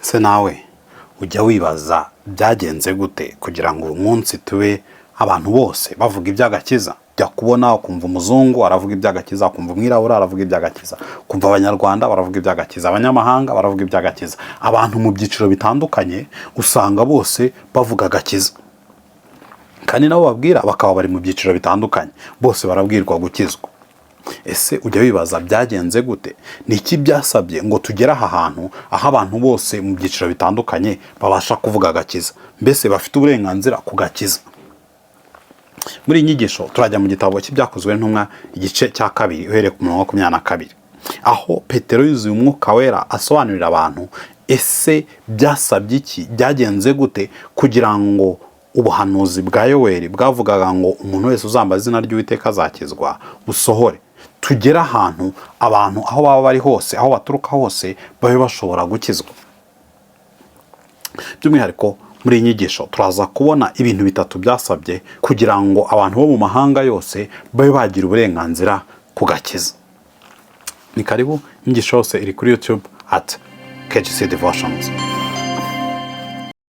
Se nawe ujya wibaza byagenze gute kugira ngo uyu munsi tube abantu bose bavuga iby'agakiza? Ujya kubona ukumva umuzungu aravuga iby'agakiza, ukumva umwirabura aravuga iby'agakiza, ukumva Abanyarwanda baravuga iby'agakiza, abanyamahanga baravuga iby'agakiza. Abantu mu byiciro bitandukanye usanga bose bavuga agakiza, kandi nabo babwira bakaba bari mu byiciro bitandukanye, bose barabwirwa gukizwa. Ese ujya wibaza byagenze gute? Ni iki byasabye ngo tugere aha hantu aho abantu bose mu byiciro bitandukanye babasha kuvuga agakiza, mbese bafite uburenganzira ku gakiza? Muri iyi nyigisho turajya mu gitabo cy'Ibyakozwe n'Intumwa, igice cya 2, uhereye ku murongo wa 22, aho Petero yuzuye Umwuka Wera asobanurira abantu ese byasabye iki, byagenze gute kugira ngo ubuhanuzi bwa Yoweri bwavugaga ngo umuntu wese uzambaza izina ry'Uwiteka azakizwa busohore, tugere ahantu abantu aho baba bari hose, aho baturuka hose, babe bashobora gukizwa. By'umwihariko muri iyi nyigisho turaza kubona ibintu bitatu byasabye kugira ngo abantu bo mu mahanga yose babe bagira uburenganzira ku gakiza. Ni karibu, inyigisho yose iri kuri YouTube @KGCDevotions.